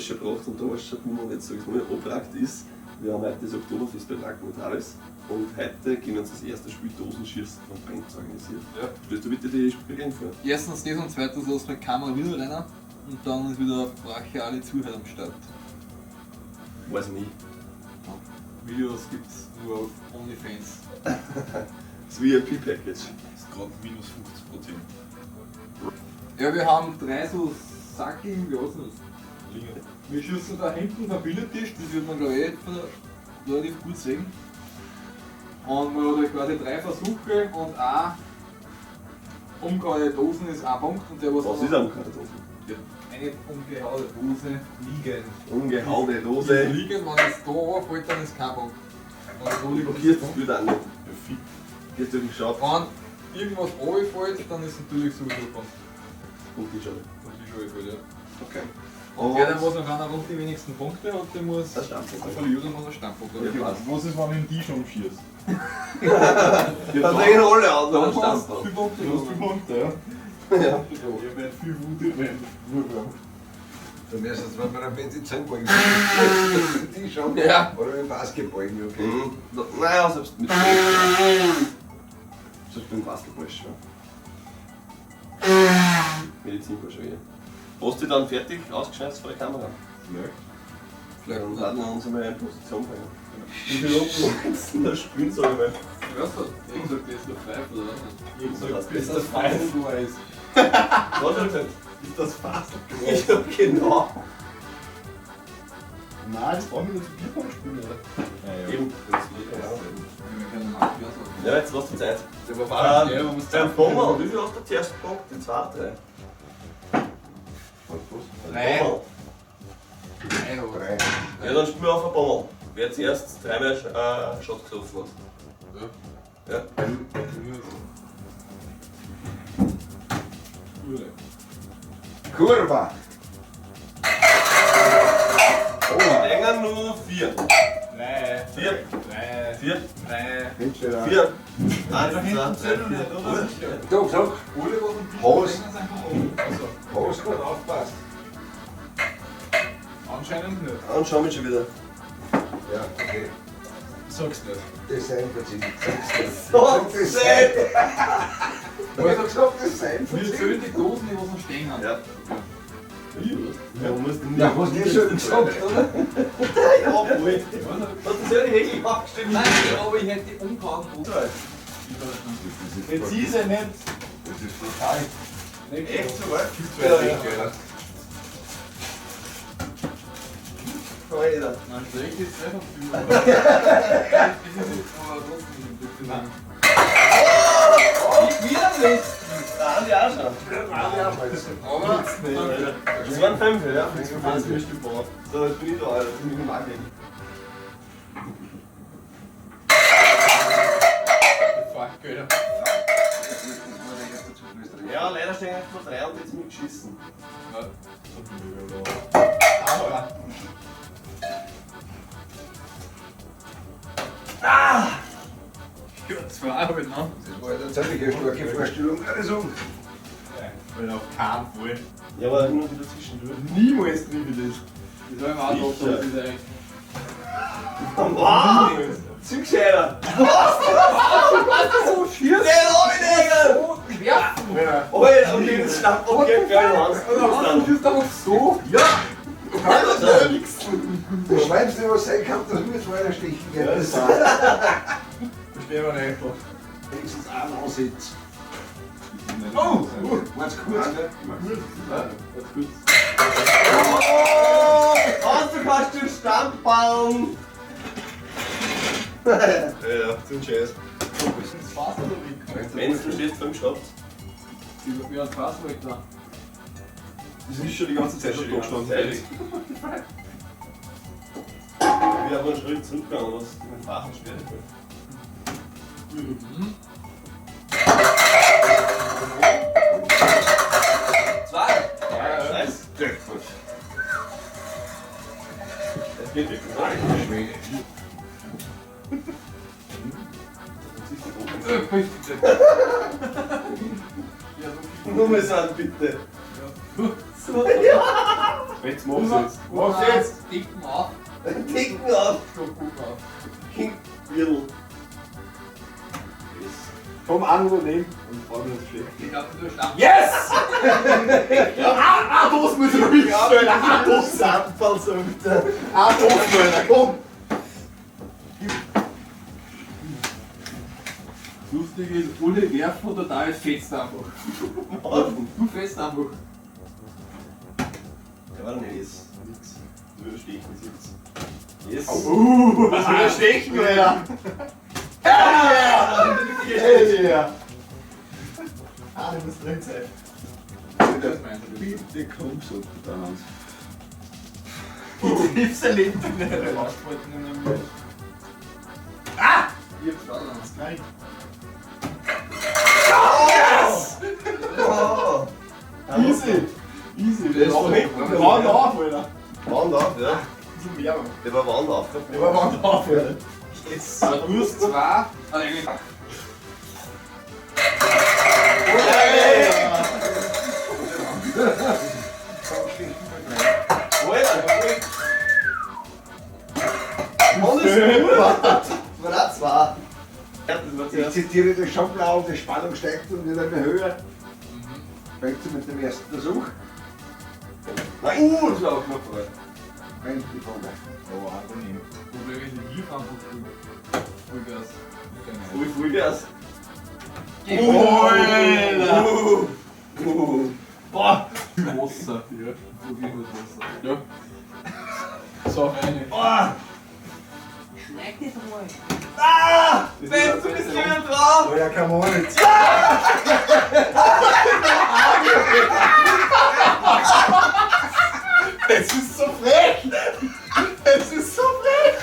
schon gebracht und da war es schon dumm und jetzt sag ich's mal, abgerackt ist, wir haben heute das Oktoberfest bei Draken und Harris und heute gehen wir uns das erste Spiel Dosenschießen von Benz organisiert. Ja. Stellst du bitte die Spielregeln vor? Erstens das und zweitens lassen wir die Kamera wieder rein und dann ist wieder brachiale Zuhörer am Start. Weiß ich nicht. Videos gibt's nur auf OnlyFans. Das VIP-Package. Ist gerade minus 50%. Ja, wir haben drei so Sacking, wie heißt das? Linge. Wir schießen da hinten vom Billardtisch, das wird man glaube ich eh relativ gut sehen. Und man hat halt quasi drei Versuche und ein umgehaute Dosen ist ein Punkt und der was Was ist am Karton? Ja, eine umgehaute Dose liegen. Umgehaute Dose. Liegen, wenn es da runterfällt, dann ist kein Punkt. Wenn es da liegt, Blockierst ist das ein Bild auch nicht. Ja, fit. Gehst durch den Schaft. Punkt. Wenn irgendwas runterfällt, dann ist natürlich sowieso ein Punkt. Und die Schale. Und die Schale fällt, ja. Okay. Und der, der was noch einer rund die wenigsten Punkte hat, der muss Das Stammpunkt. der Verlierer muss einen Standpunkt haben. Ja. Was ist, wenn ich in die schon schießt? Ja, dann drehen alle anderen Dann hast du Standpunkt. viele Punkte. Du hast viele Punkte, ja? Ja. Ich hab nicht viel Wut, wenn nur Dann wär's jetzt, wenn wir ein Medizinball Die schon. Ja. Oder mit dem Basketball, okay. Mhm. Naja, selbst mit. Selbst mit dem Basketball ist schon. Medizinball schon wieder. Hast du dann fertig ausgeschnitzt vor der Kamera? Vielleicht. Vielleicht. Dann laden wir uns einmal in Position bringen. Wie viel Opfer? Jetzt in der Spielen, sag ich mal. Weißt du, ich hab gesagt, Best of Five oder was? Ich hab Das gesagt, ist ist das das Fein. Eis. Was hast du gesagt? Ist das fast Ja, genau. Nein, das brauchen wir nur zum Bierpong spielen, oder? Ja, Eben. Wir können machen, ja, so. Ja, jetzt lass die Zeit. Der war ja, man muss Beim Bomber, wie viel hast du zuerst gepackt? Die zwei, drei? Was? Drei. Bommerl. Drei, aber. Drei. Ja, dann spielen wir auf ein Bommerl. Wer zuerst dreimal Shots getroffen hat. Ja. Ja. Kurva! Steigen nur vier. Drei. Vier. Drei. Vier. Drei. Hinstell Vier. Eins, zwei, drei, vier. oder? Doch, sag. Alle, was am Tisch Hose. stehen, sind einfach oben. Also, Hast gut aufpasst. anscheinend nicht. Und schau mich schon wieder. Ja, okay. Sag's nicht. Design verziehen. Sag's nicht. So, Design. Ich hab gesagt, Design Wir verziehen. zählen die Dosen, die was noch stehen haben. Ja. Ja, musst du Ja, hast du schon gesagt, oder? Ja, voll. Hast du selber die Regel aufgestellt? Nein, aber ich hätte die umgehauen Dosen. Präzise nicht. Das ist brutal. Echt so weit? Viel zu weit weg, Alter. Alter. Nein, schlecht ist es nicht. Aber das ist aber trotzdem ein bisschen lang. Ich wieder am letzten. Da haben die auch schon. Aber Das waren fünf, ja? Das ist gebraucht. So, jetzt bin ich da, Alter. Jetzt bin ich im Magen. Fuck, Alter. Ja, leider stehen jetzt nur drei und jetzt bin ich geschissen. Aber. Ah! Ja, zwei habe ich noch. Das war ja eine ziemlich starke Vorstellung. Also, Weil auf keinen Fall. Ja, aber immer wieder zwischendurch. Niemals treffe ich das. Das war im auch Sicher. das ist eigentlich. Wow! Zu gescheiter! Was? Was? So schier! Den hab ich nicht! So werfen! Ja. Alter, okay, das schnappt okay, geil, Hans. Du schießt einfach so! Ja! das Schlimmste, was sein kann, dass wir zwei stechen gehen. Ja, Das das Verstehen wir nicht. wenigstens einen Ansitz. Oh! War's kurz, ne? Ja, ganz kurz. Oh! Hans, du kannst den Stamm bauen! Ja, zum Scheiß. Das Fass oder wie? Wenn du stehst, fünf Shots. Wie ein Fass weg da. Das ist schon die ganze Zeit schon da gestanden. Zeit. Wir haben einen Schritt zurückgegangen, was mit dem Fachen schwierig wird. Mhm. Zwei! Scheiß. Es geht wirklich gar nicht. Ja, so viel. Nur mal sind bitte. So. Ja. Jetzt mach's jetzt. Mach's jetzt! Dicken auf. Dicken auf! Guck auf. Wirdel. Komm an oder nehmen und vor allem das schlecht. Ich glaube, du schlafen. Yes! Ah, das muss ich noch mitstellen! Ah, das! Sandfall, sagt er. Ah, das, Alter, komm! Lustig ist, alle werfen und total fetzt einfach. Du fetzt einfach. Ja, war nicht. Nix. Du würdest stechen, sieht's. Yes. Das will er stechen, Alter! Hey, yeah! Ah, du musst drin sein. Das meinst du. Bitte komm, sagt der Hans. Ich sein Leben nicht. Rausspalten in einem. Ah! Ich hab's auch noch. Nein. Oh. Easy! Easy! Der ist Wand doch- Wand auf, Alter! Wand auf, ja. Zum Werbung. Der war Wand auf. Der war Wand auf, Alter. Yes! Aber du hast zwei. Ah, eigentlich. Alter, Mann, ist gut. War auch zwei. Ja, das war Ich zuerst. zitiere das schon blau, die Spannung steigt und wird immer höher. Fängt sie mit dem ersten Versuch. Nein, das war auch knapp vorbei. Brennt die Frage. Oh, angenehm. Problem ist, ich wirf einfach früh. Vollgas. Voll Vollgas. Alter! Boah! Wasser. Ja. Wirklich mit Wasser. Ja. So, eine. Boah! Schneid das mal. Ah! Ben, du bist wieder drauf! Oh ja, come on jetzt. Es ist so frech! Es ist so frech!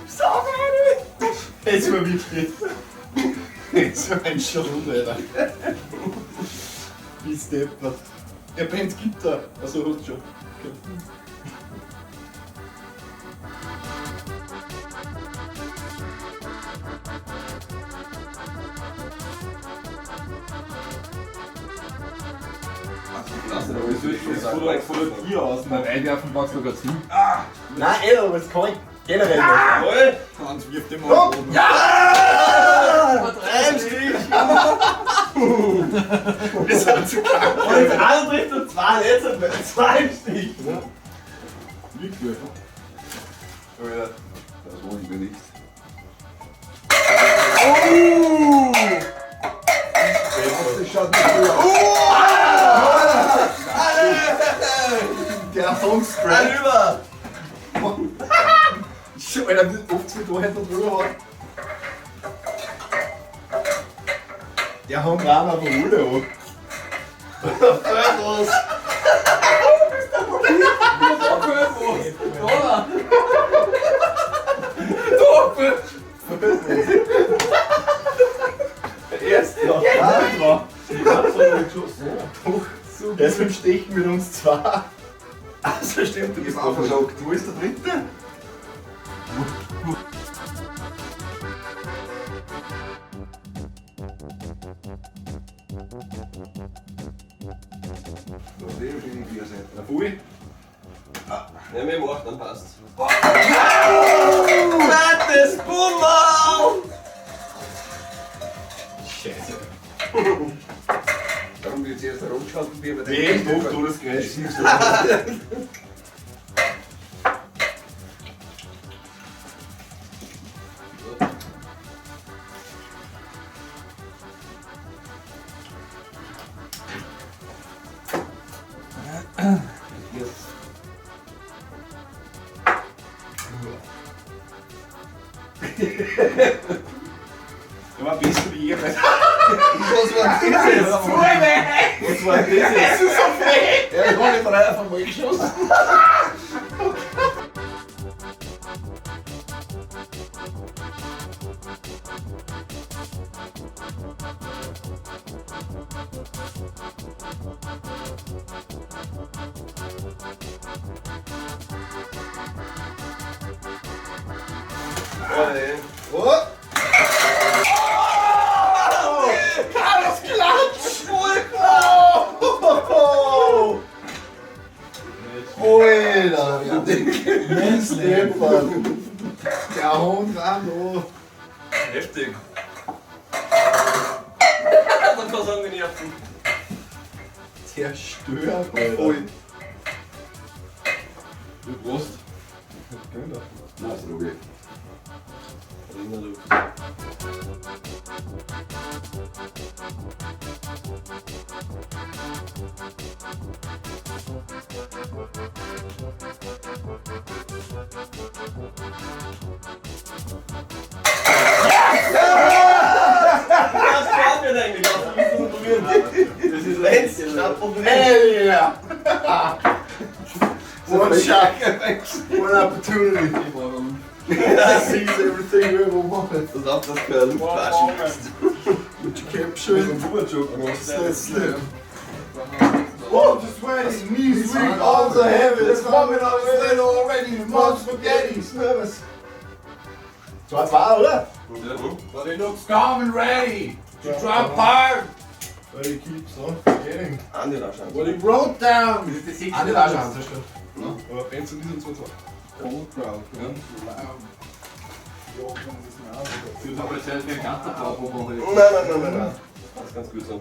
So frech! Es war wirklich. Es war ein Schrund, Alter. Wie deppert. Ja, Band gibt da. Also hast du schon. Okay. Lass ihn aber Das ist von der Tier aus. Beim Einwerfen brauchst du sogar zu. Nein, ey, aber das kann ich generell nicht. Jawohl! Hans wirft immer oh. oben. Ja! Drei Stich! Wir sind zu krank. Und jetzt einer trifft und zwei, jetzt hat man zwei Stich! Wirklich. Alter. Das wollen wir nicht. Oh! Das schaut nicht gut aus. Der Song Scratch. Rüber! Alter, wie oft sie da hätten drüber hat. Der hängt rein auf der Ulle an. Fördlos! Da! Doppel! Erst noch. Ja, Doch. Der ist im Stechen mit uns zwei. Also stimmt, du Ich bist hab auch versagt. Wo ist der dritte? Da sehe ich die vier Seiten. Na, Pfui. Ja, wir machen, dann passt's. Zweites Bummel! Scheiße. Darum wird jetzt erst rumschalten, wie wir Nee, doch, du das Geräusch. Siehst du. Yes. Der war besser wie ich. Was war das jetzt? Was war das jetzt? ist so frech! Er hat alle drei auf einmal geschossen. Oh, nee. Oh! Carlos Klatsch! Voll klar! versagen die Nerven. Zerstört, Alter. Voll. Du Prost. Nein, ist okay. Das schaut mir eigentlich aus, wir müssen probieren. Das ist Lenz, Stadtproblem. Hell yeah! One shot, one opportunity. Seize everything you ever wanted. Das auf, dass keine Luftflaschen ist. Would you capture it? Let's slip. Oh, just sweaty, knees weak, arms are heavy. It's vomit on his head already. Mom's spaghetti, he's nervous. 2-2, oder? But he looks calm and ready to drop hard. But he keeps on forgetting. Andi wahrscheinlich. What he wrote down. Das ist die sechste Andi war schon eins, das stimmt. Aber Benson ist ein 2-2. Old crowd, ja. Ich habe jetzt erst einen Ganzer Nein, nein, nein, nein, nein. Das ist ganz gut so.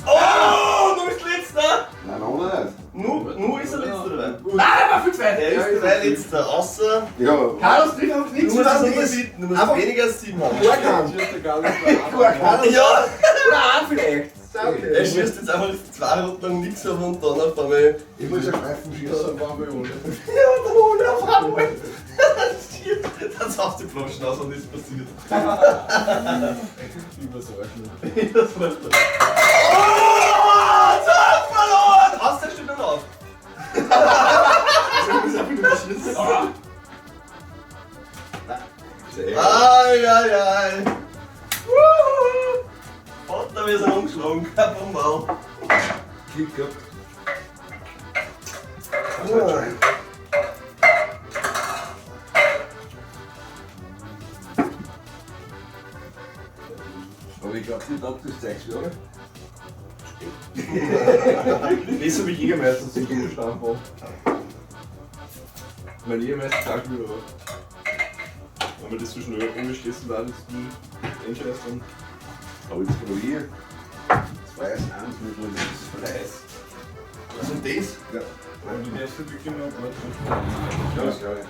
Oh, du bist letzter! Nein, noch nicht. Nu ist er letzter dabei. Nein, der war viel zu weit! Er ist dabei letzter, außer. Ja, Carlos trifft auf Du nichts, musst was es ist. unterbieten, du musst Einfach- weniger als 7 haben. Gar keinen. Gar keinen. Ja! Oder einen vielleicht. Er Okay. schießt jetzt einfach 2 Runden lang nichts auf und dann auf einmal. ich muss ja Greifen schießen. Ja, und dann hol er auf einmal. Shit. Dann saust die Flaschen aus und nichts passiert. Das war das. Oh! Zack, verloren! Außer steht dann auf. Ai, ai, ai. Wuhu. Vater, wir sind umgeschlagen. Kein Bummel. Klick gehabt. Aber ich glaube nicht, ob das zeigst, oder? Das habe ich Jägermeister zum Gegenstand war. Mein Jägermeister sagt mir aber. Wenn man das so schnell umgeschlossen war, das du entscheidest dann. Aber jetzt probier. 2 ist 1 mit links. Fleiß. Was ist denn das? Ja. Und du darfst wirklich noch ein paar Ja, das glaube ich.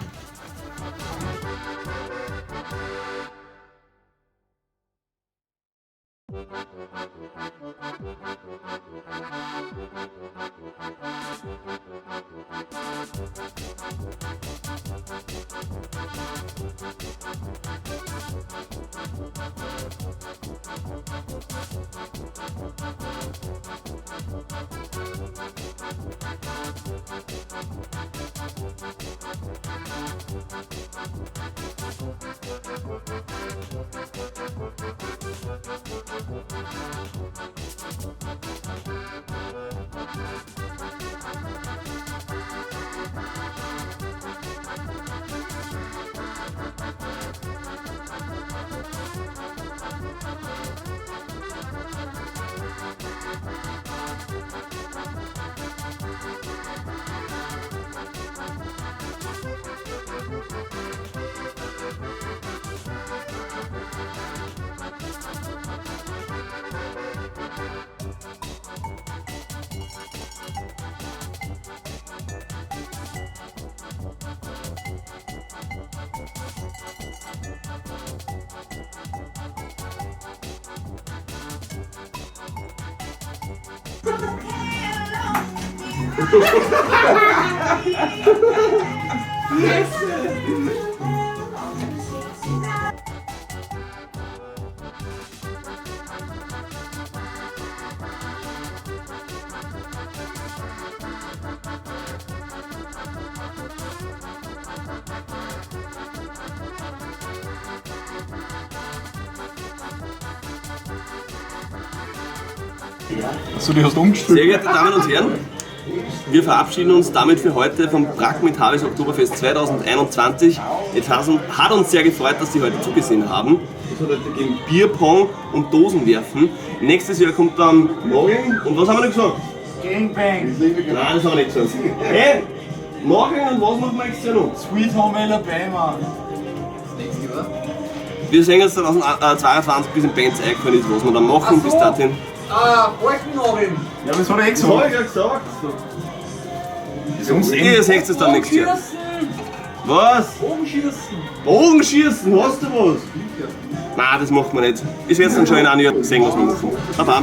Achso, die hast du umgestellt. Sehr geehrte Damen und Herren, wir verabschieden uns damit für heute vom Brack mit Harvis Oktoberfest 2021. Es hat uns sehr gefreut, dass Sie heute zugesehen haben. Es hat heute gegeben Bierpong und Dosenwerfen. Nächstes Jahr kommt dann Morgen. Und was haben wir noch gesagt? Gangbang. Nein, das haben wir nicht gesagt. Hey, Morgen und was machen wir nächstes Jahr noch? Sweet Home Alabama. Wir sehen uns 2022 bis in Bands eingefallen ist, was wir dann machen. Ach so. Bis dahin. Ah, Balkennageln. Ja, aber das hat er eh Das hab gesagt. ich ja gesagt. Sonst Ihr seht es dann nächstes Jahr. Bogenschießen. Was? Bogenschießen. Bogenschießen, hast du was? Nein, das macht man nicht. Ich werde dann schon in einem Jahr sehen, was wir machen. Baba.